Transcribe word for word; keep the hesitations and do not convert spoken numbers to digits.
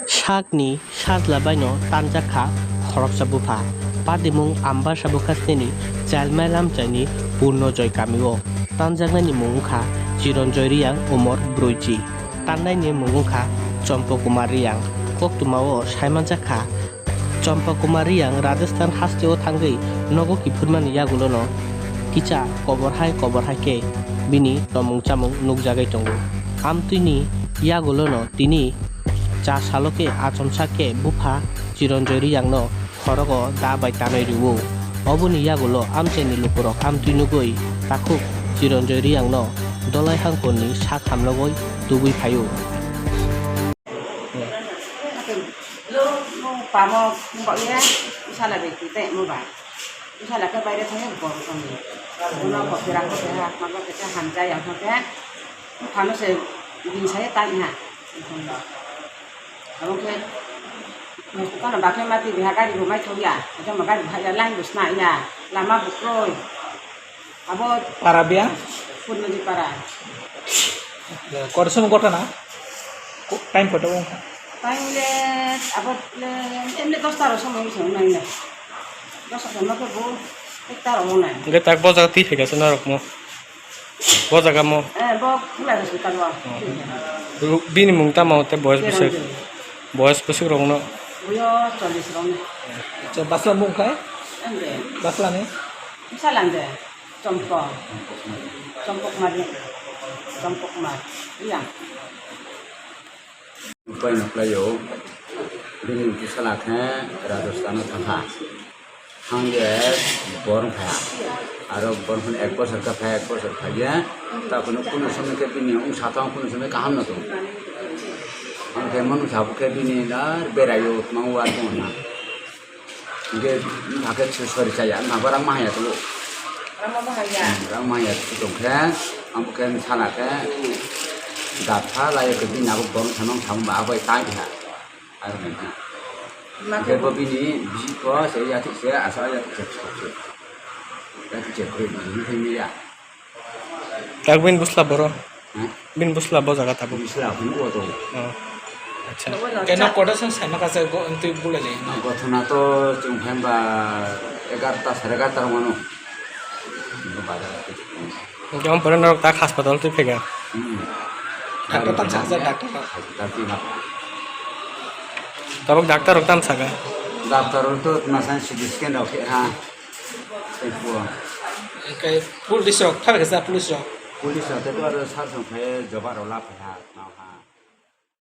Sakni sajla baino tanjak kha khoroksa bupha. Patimung Ambasa bwkhasteni Chalmai Lamchaini Purnojoy kamio. Tanjaknani mung wngkha Chiranjoy Reang, umor brwichi. Tannaini mung wngkha Chompa Kumar Reang. Koktwmao saimanjak kha, Chompa Kumar Reang Rajasthan hasteo thangwi nogo kiphilmani yagulono kisa kobor hai kobor hai khe bini tomung chamung nukjagwi tongo. Amtwini yagulono tini cha salo khe achomsa khe bupha Chiranjoy Reangno khorogo da bai tanwi rwo. Oboni yagulo amchaini lukurok amtwi nugwi takhuk Chiranjoy Reangno Dolai Hangkorni sak hamlogwi tubui phaio. Pamo bokya, bwsala bai twi tei mo bai. Bwsala khe baire thangwi bor tongwi. Bono kok kwrak khe ha, ma kok khe hamjai, ang khe phano se bini sai tai ha. Abo khe hospital bakhe mati biha gari bo mai thokya. Joma gari bo haya line bo sna ya. Lama bo kroi. Abo para biya? Purnoji para. Kota somo gotana? Ko-, time kota wngkha? Time le abo le emne dosta ro somo wngkha nang le. Dosta somo khe bo ekta ro nang. Hwnkhe tak bo jaga twi phaikha se norok mo. Bo jaga mo. Eh, bo khulai hospital o. Ru-, bini mung tamo te boyes bwswk? Chiranjoy. Boyes bwswk rokno? Boyes chollish rokno. Acha, basla mung khai? Ande. Basla ni? Bwsala ande. Chompo. Chompo Kumar Reang. Chompo Kumar Reang. Upai no khlaio. Bini bwsala khe Rajasthan o thangkha. Thangye bor phaya. Aro bor phano ek bosor khe phaya, ek bosor phaiya. Takhwno kunu somoi khe bini wng sathang kunu somoi kaham no tongo. Hwnkhe manu sabukhe bini dar beraio tongma uar tongna. Hingke hakhe sori chaya, wngkha bo rang mahaya tongo. Rang mahaya? Hmm, rang mahaya tongkhe, abo khe sana khe, gatha layo khe bini abo borok thano thangba abo tai kha. Aro nang kha. Hingke bo bini bisi ko se yathik se asa yathik se khok se. Yathik se khoi bini thangya. Tak bin bwsla boro? Hmm? Bin bwsla bo jaga tabuk? Bwsla, hmm, o to. Oh. Acha. Keno koda sang sana kasa go ntui bulai lai. Gothona to chwng phaimba egarta, sare egarta rok mano. Bazar. Jom pore norok tak hospital twi phega. Hmm. Doctor tam sakjak, doctor. Hospital twi na. Tabuk doctor rok tam saka. Doctor rok to masang C T scan rok khe ha. Tei po. Hingke police rok, thang kisa police rok. Police rok tei aro sar song khe joba rok la phai ha, nao ha.